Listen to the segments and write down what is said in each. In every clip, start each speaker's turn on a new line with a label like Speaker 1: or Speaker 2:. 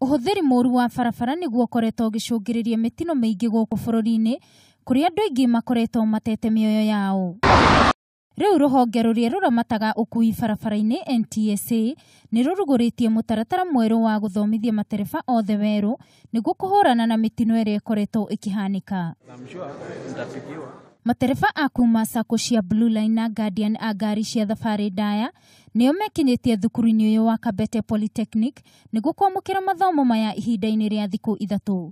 Speaker 1: Ũhũthĩri mũru wa barabara nĩguo ũkoretwo ũgĩcũngĩrĩria mĩtino mĩingĩ gũkũ bũrũri-inĩ kũrĩa andũ aingĩ makoretwo matete mĩoyo yao. Rĩu rũhonge rũrĩa rũramataga ũkui barabara-inĩ NTSA nĩ rũrugũrĩtie mũtaratara mwerũ wa gũthomithia matereba othe werũ nĩguo kũhũrana na mĩtino ĩrĩa ĩkoretwo ĩkĩhanĩka. Matereba a kuma sacco cia Blue Line na Guardian a ngari cia thabarĩ ndaya nĩo mekinyĩtie thukuru-inĩ ũyũ wa Kabete Polytechnic nĩguo kwamũkĩra mathomo maya ihinda-inĩ rĩa thikũ ithatũ.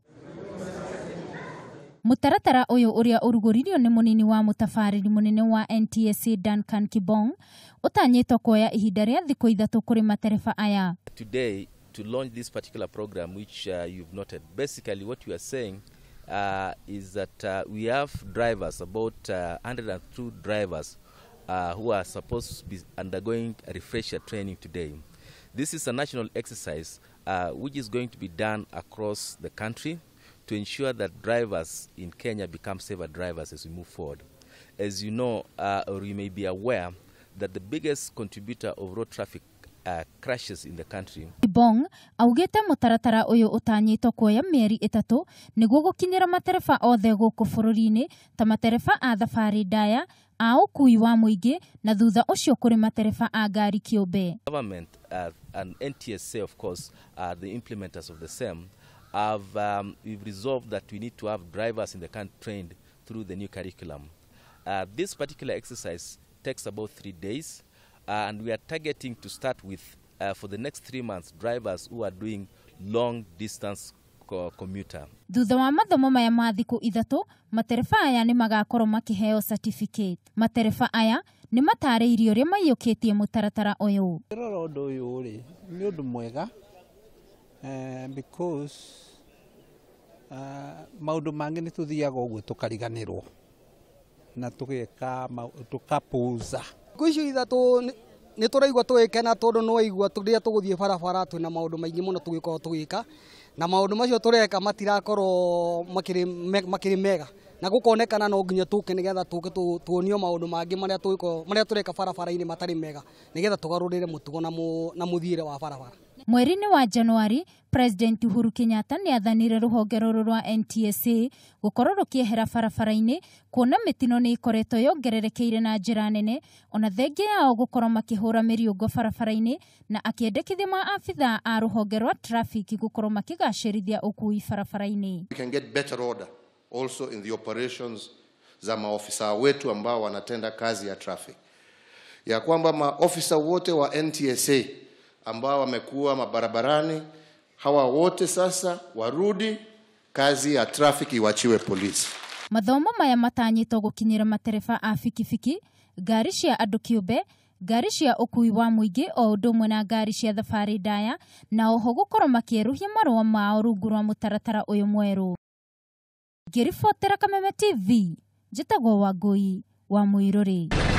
Speaker 1: Mũtaratara ũyũ ũrĩa ũrugũririo nĩ mũnini wa mũtabarĩri mũnene wa NTSA Duncan Kibong ũtanyĩtwo kuoya ihinda rĩa thikũ ithatũ kũrĩ matereba aya.
Speaker 2: Today to launch this particular program which you've noted, basically what we are saying is that we have drivers, about 102 drivers who are supposed to be undergoing a refresher training today. This is a national exercise which is going to be done across the country to ensure that drivers in Kenya become safer drivers as we move forward. As you know, or you may be aware, that the biggest contributor of road traffic crashes in the country.
Speaker 1: Kibong augite mũtaratara ũyũ ũtanyĩtwo kuoya mĩeri ĩtatũ nĩguo gũkinyĩra matereba othe gũkũ bũrũri-inĩ ta matereba a thabarĩ ndaya, a ũkui wa mũingĩ na thutha ũcio kũrĩ matereba a ngari kĩũmbe.
Speaker 2: Government and NTSA, of course, are the implementers of the same. We've resolved that we need to have drivers in the country trained through the new curriculum. This particular exercise takes about 3 days, and we are targeting to start with, for the next 3 months, drivers who are doing long distance commuter.
Speaker 1: Thutha wa mathomo maya ma thikũ ithatũ, matereba aya nĩ magakorwo makĩheo certificate. Matereba aya nĩ matarĩirio ũrĩa maiyũkĩtie mũtaratara ũyũ.
Speaker 3: Rora ũndũ ũyũ rĩ, nĩ ũndũ mwega because maũndũ mangĩ nĩ tũthiaga ũguo tũkariganĩrwo na tũgeka tũkapuuza.
Speaker 4: Thikũ icio ithatũ nĩ tũraigua tũgĩkena tondũ nĩ waigua rĩrĩa tũgũthiĩ barabara twĩna maũndũ maingĩ mũno tũgĩkorwo tũgĩka na maũndũ macio tũreka matirakorwo makĩrĩ mega na gũkonekana no nginya tũke nĩgetha tũke tuonio maũndũ mangĩ marĩa tũreka barabara-inĩ matarĩ mega nĩgetha tũgarũrĩre mũtugo na mũthiĩre wa barabara.
Speaker 1: Mweri-inĩ wa Januari, President Uhuru Kenyatta nĩ athanire rũhonge rũrũ rwa NTSA gũkorwo rũkĩehera barabara-inĩ kuona mĩtino nĩ ĩkoretwo yongererekeire na njĩra nene ona thengia yao gũkorwo makĩhũra mĩriũngo barabara-inĩ na akĩendekithia maabithaa a rũhonge rwa traffic gũkorwo makĩgacĩrithia ũkui barabara-inĩ.
Speaker 5: We can get better order also in the operations za maofisa wetu ambao wanatenda kazi ya traffic. Ya kwamba maofisa wote wa NTSA ambao wamekuwa mabarabarani, hawa wote sasa warudi kazi ya traffic iwachiwe polisi.
Speaker 1: Mathomo maya matanyĩtwo gũkinyĩra matereba a bikibiki, ngari cia andũ kĩũmbe, ngari cia ũkui wa mũingĩ o ũndũ ũmwe na ngari cia thabarĩ ndaya na oho gũkorwo makĩerũhia marũa mao rungu rwa mũtaratara ũyũ mwerũ. Ngĩribotera Kameme TV, njĩtagwo Wangũi wa Mũirũrĩ.